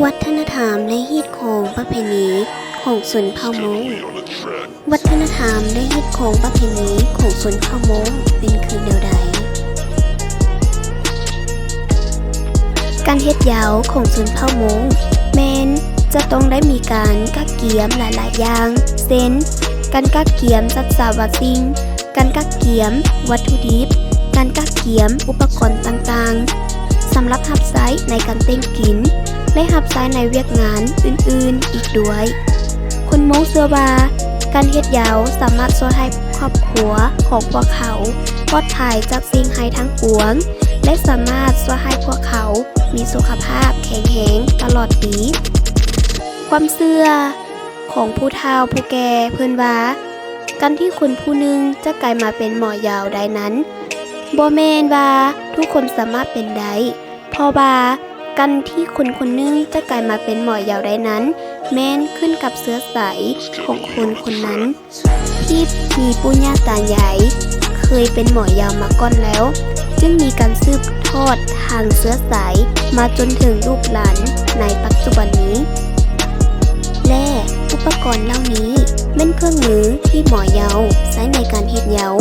ວັດທະນະທຳ ແລະ ຮີດຄອງປະເພນີຂອງຊົນເຜົ່າມົ້ງ. ວັດທະນະທຳ ແລະ ຮີດຄອງປະເພນີຂອງຊົນເຜົ່າມົ້ງເປັນຄືແນວໃດ? ການເຮັດເຍົາຂອງຊົນເຜົ່າມົ້ງແມ່ນຈະຕ້ອງໄດ້ມີການກະກຽມຫຼາຍໆຢ່າງ ເຊັ່ນ ການກະກຽມສັດສະວະສິ່ງ, ການກະກຽມວັດຖຸດິບ, ການກະກຽມອຸປະກອນຕ່າງໆ ສຳລັບຮັບໃຊ້ໃນການເຕ່ງກິນ ແລະ ຮັບໃຊ້ໃນວຽກງານອື່ນໆອີກດ້ວຍ. ຄົນມົ້ງເຊື່ອວ່າ ການເຮັດເຍົາສາມາດຊ່ວຍໃຫ້ຄອບຄົວຂອງພວກເຂົາປອດໄພຈາກສິ່ງຮ້າຍທັງປວງ ແລະ ສາມາດຊ່ວຍໃຫ້ພວກເຂົາມີສຸຂະພາບແຂງແຮງຕະຫຼອດປີ. ຄວາມເຊື່ອຂອງຜູ້ເຖົ້າຜູ້ແກ່ເພິ່ນວ່າ ການທີ່ຄົນຜູ້ໜຶ່ງຈະກາຍມາເປັນໝໍເຍົາໄດ້ນັ້ນ ບໍ່ແມ່ນວ່າທຸກຄົນສາມາດເປັນໄດ້, ເພາະວ່າການທີ່ຄົນຄົນໜຶ່ງຈະກາຍມາເປັນໝໍເຍົາໄດ້ນັ້ນ ແມ່ນຂຶ້ນກັບເຊື້ອສາຍຂອງຄົນຄົນນັ້ນ ທີ່ມີປູ່ຍ່າຕາຍາຍເຄີຍເປັນໝໍເຍົາມາກ່ອນແລ້ວ ຈຶ່ງມີການສືບທອດທາງເຊື້ອສາຍມາຈົນເຖິງລູກຫຼານໃນປັດຈຸບັນນີ້. ແລະ ອຸປະກອນເຫຼົ່ານີ້ແມ່ນເຄື່ອງມືທີ່ໝໍເຍົາໃຊ້ໃນການເຮັດເຍົາ.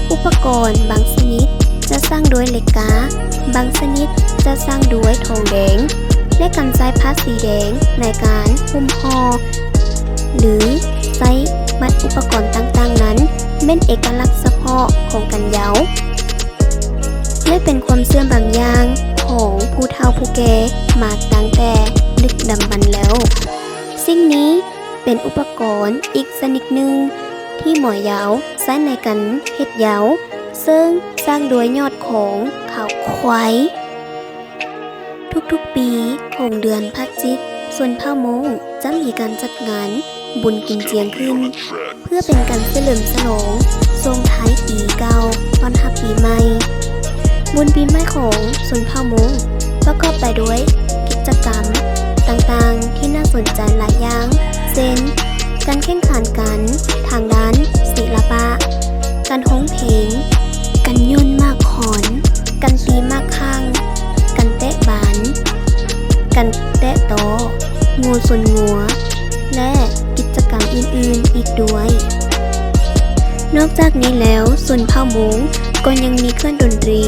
ອຸປະກອນບາງຊະນິດຈະສ້າງດ້ວຍເຫຼັກກ້າ, ບາງຊະນິດຈະສ້າງດ້ວຍທອງແດງ ແລະ ການໃຊ້ຜ້າສີແດງໃນການຫຸ້ມຫໍ່ ຫຼື ໃຊ້ມັດອຸປະກອນຕ່າງໆນັ້ນ ແມ່ນເອກະລັກສະເພາະຂອງການເຍົາ ແລະ ເປັນຄວາມເຊື່ອບາງຢ່າງຂອງຜູ້ເຖົ້າຜູ້ແກ່ມາຕັ້ງແຕ່ດຶກດຳບັນແລ້ວ. ສິ່ງນີ້ເປັນອຸປະກອນອີກຊະນິດໜຶ່ງທີ່ໝໍເຍົາໃຊ້ໃນການເຮັດເຍົາ ເຊິ່ງສ້າງດ້ວຍຍອດຂອງເຂົາຄວາຍ. ທຸກໆປີຂອງເດືອນພະຈິກ, ຊົນເຜົ່າມົ້ງຈະມີການຈັດງານບຸນກິນຈຽງຂຶ້ນ ເພື່ອເປັນການສະເຫຼີມສະຫຼອງສົ່ງທ້າຍປີເກົ່າ ຕ້ອນຮັບປີໃໝ່. ບຸນປີໃໝ່ຂອງຊົນເຜົ່າມົ້ງປະກອບໄປດ້ວຍກິດຈະກຳຕ່າງໆທີ່ໜ້າສົນໃຈຫຼາຍຢ່າງ ເຊັ່ນ ການແຂ່ງຂັນກັນທາງດ້ານສິລະປະ, ການຮ້ອງເພງ, ການໂຍນໝາກຄອນ, ການຕີໝາກຂ່າງ, ການແຕະບານ, ການແຕະຕໍ, ງູຊົນງົວ ແລະ ກິດຈະກຳອື່ນໆອີກດ້ວຍ. ນອກຈາກນີ້ແລ້ວ, ຊົນເຜົ່າມົ້ງກໍຍັງມີເຄື່ອງດົນຕີ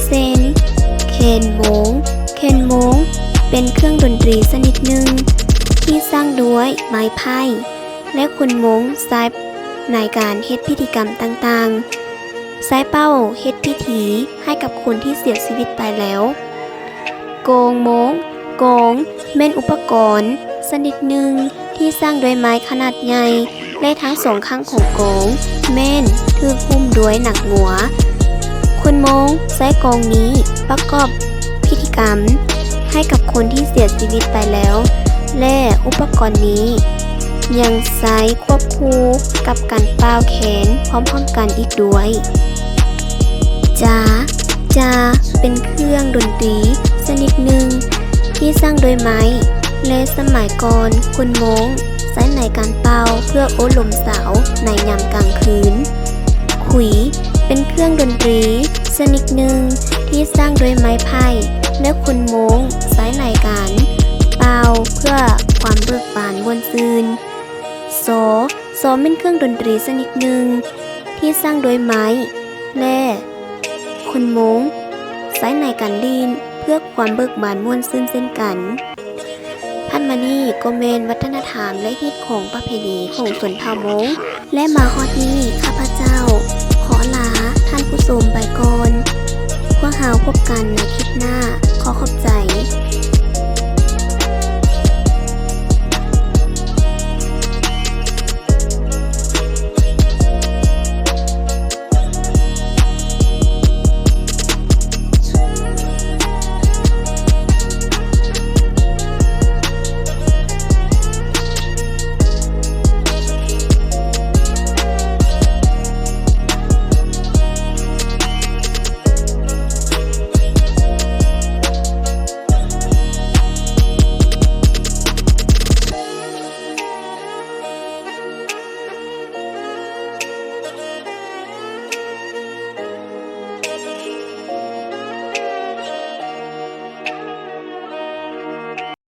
ເຊັ່ນ ແຄນມົ້ງ. ແຄນມົ້ງເປັນເຄື່ອງດົນຕີຊະນິດໜຶ່ງທີ່ສ້າງດ້ວຍໄມ້ໄຜ່ ແລະ ຄົນມົ້ງໃຊ້ໃນການເຮັດພິທີກຳຕ່າງໆ, ໃຊ້ເປົ່າເຮັດພິທີໃຫ້ກັບຄົນທີ່ເສຍຊີວິດໄປແລ້ວ. ກອງມົ້ງ. ກອງແມ່ນອຸປະກອນຊະນິດໜຶ່ງທີ່ສ້າງດ້ວຍໄມ້ຂະໜາດໃຫຍ່ ແລະ ທັງສອງຂ້າງຂອງກອງແມ່ນຖືກຫຸ້ມດ້ວຍໜັງງົວ. ຄົນມົ້ງໃຊ້ກອງນີ້ປະກອບພິທີກຳໃຫ້ກັບຄົນທີ່ເສຍຊີວິດໄປແລ້ວ ແລະ ອຸປະກອນນີ້ຍັງໃຊ້ຄວບຄູ່ກັບການປ່າວແຄນພ້ອມໆກັນອີກດ້ວຍ. ຈາ. ຈາເປັນເຄື່ອງດົນຕີຊະນິດໜຶ່ງທີ່ສ້າງດ້ວຍໄມ້ ແລະ ສະໄໝກ່ອນຄົນມົ້ງໃຊ້ໃນການປ່າວເພື່ອໂອ້ລົມສາວໃນຍາມກາງຄືນ. ຂຸຍເປັນເຄື່ອງດົນຕີຊະນິດໜຶ່ງທີ່ສ້າງດ້ວຍໄມ້ໄຜ່ ແລະ ຄົນມົ້ງໃຊ້ໃນການປ່າວເພື່ອຄວາມເບີກບານມ່ວນຊື່ນ. ຊ. ຊໍແມ່ນເຄື່ອງດົນຕີຊະນິດໜຶ່ງທີ່ສ້າງດ້ວຍໄມ້ ແລະ ຄົນມົ້ງໃຊ້ໃນການຫຼິ້ນເພື່ອຄວາມເບີກບານມ່ວນຊື່ນເຊັ່ນກັນ. ຖັດມານີ້ກໍແມ່ນວັດທະນະທຳ ແລະ ຮີດຄອງປະເພນີຂອງຊົນເຜົ່າມົ້ງ ແລະ ມາຮອດນີ້ ຂ້າພະເຈົ້າຂໍລາທ່ານຜູ້ຊົມໄປກ່ອນ. ພວກເຮົາພົບກັນໃນຄລິບໜ້າ. ຂໍຂອບໃຈ